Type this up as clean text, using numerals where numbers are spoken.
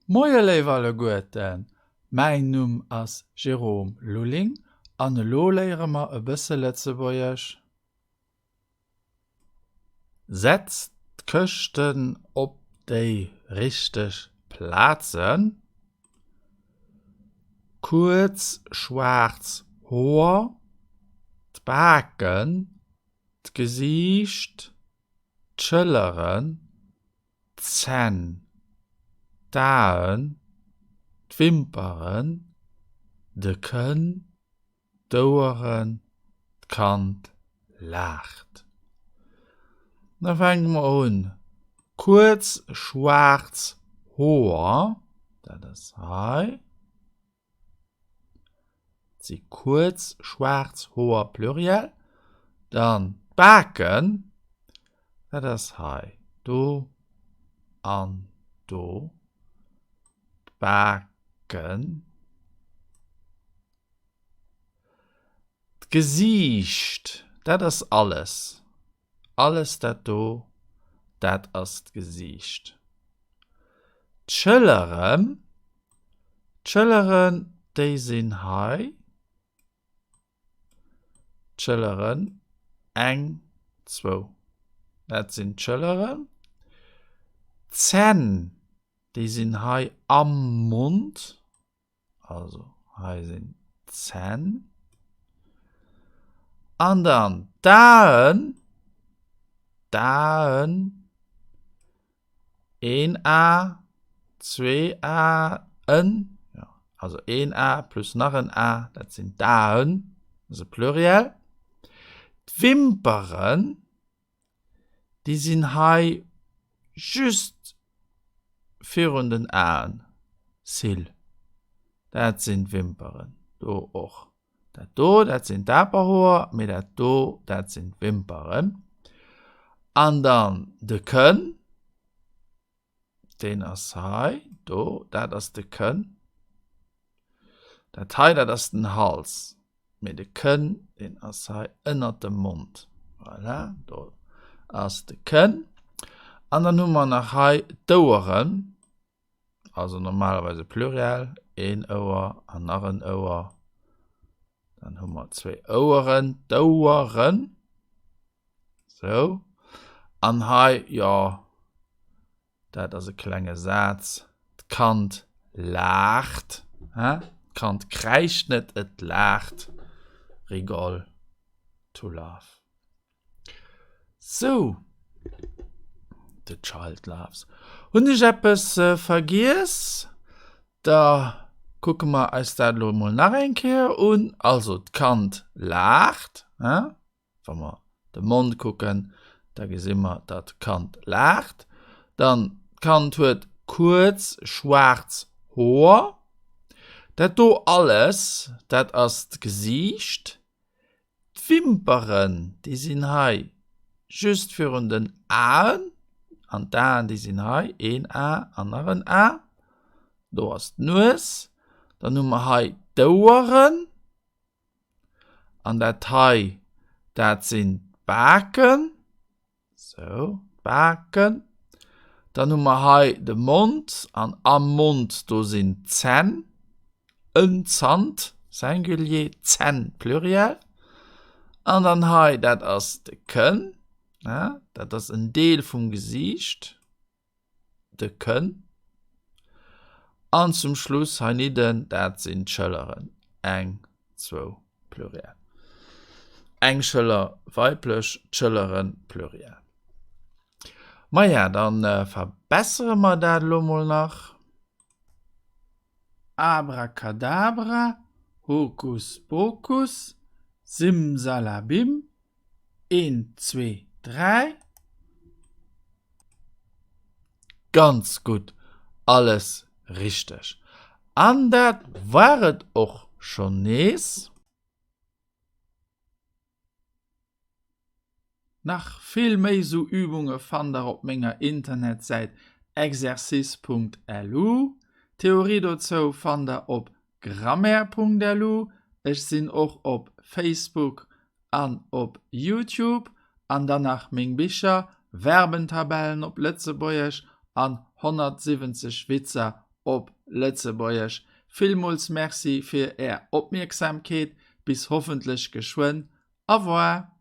Moie léif alleguerten, mäin Numm ass Jérôme Lulling an elo léiere mer e bësse Lëtzebuergesch. Setz d'Këschten op déi richteg Plazen. Kuerz schwaarz Hoer, d'Baken, d'Gesiicht, d'Schëlleren, d'Zänn, d'Aen, d'Wimperen, de Kënn, d'Oueren, d'Kand laacht. Da fänke mer un. Kuerz schwaarz Hoer, dat ass hei. Et si kuerz schwaarz Hoer, Pluriel. Dann d'Baken, dat ass hei, do an do. D'Baken. D'Gesiicht, dat ass alles. Alles dat do, dat ass d'Gesiicht. D'Schëlleren, d'Schëlleren, déi sinn hei. D'Schëlleren, eng, zwou, dat sinn d'Schëlleren. D'Zänn, déi sinn hei am Mond. Also hei sinn d'Zänn. An dann d'Aen. D'Aen. Een A, zwee Aen. Ja, also een A plus nach en A, dat sinn d'Aen. Dat ass e Pluriel. D'Wimperen, déi sinn hei just virun den Aen, Cils, dat sinn d'Wimperen, do och. Dat do, dat sinn d'Aperhoer, mee dat do, dat sinn d'Wimperen. An dann de Kënn, deen ass hei, do, dat ass de Kënn. Dat hei, dat ass den Hals, mee de Kënn, deen ass hei ënnert dem Mond. Voilà, do ass de Kënn. An dann hu mer nach hei d'Oueren, also normalerweis e Pluriel, een Ouer an nach en Ouer. Dann hu mer zwéi Oueren, d'Oueren. Sou. An hei, jo, dat ass e klenge Saz, D'Kand laacht. D'Kand kräischt net, et laacht. Rigole, to laugh. Sou, the child laughs. Hunn ech eppes vergiess? Da kucke mer eis dat elo emol nach eng Kéier un. Also, d'Kand laacht. Wa mer de Mond kucken, da gesi mer, datt d'Kand laacht. Dann, d'Kand huet kuerz schwaarz Hoer. Dat do alles, dat ass d'Gesiicht. D'Wimperen, déi sinn hei just virun den Aen. An d'Aen, déi sinn hei, een A an nach en A. Do ass d'Nues. Dann hu mer hei d'Oueren. An dat hei, dat sinn d'Baken. Sou, d'Baken. Dann hu mer hei de Mond an am Mond do sinn d'Zänn. En Zant, Singulier, Zänn, Pluriel. An dann hei, dat ass de Kënn, dat ass en Deel vum Gesiicht. de Kënn. An zum Schluss heinidden, dat sinn d'Schëlleren. Eng, zwou, Pluriel. Eng Schëller, weiblech, d'Schëlleren, Pluriel. Maja, dann verbessere mer dat elo mol nach. Abracadabra, Hokus Pokus, Simsalabim, Een, zwee, dräi. Ganz gutt, alles richteg. An dat war et och schonn nees. Nach vill méi sou Übunge fannt der op menger Internetsäit exercice.lu. D'Theorie dozou fannt der op Grammaire.lu, ech sinn och op Facebook an op Youtube, an dann nach meng Bicher, Verbentabellen op Lëtzebuergesch an 170 Witzer. op Lëtzebuergesch. Villmools Merci fir Är Opmierksamkeet. Bis hoffentlech geschwënn. Au revoir.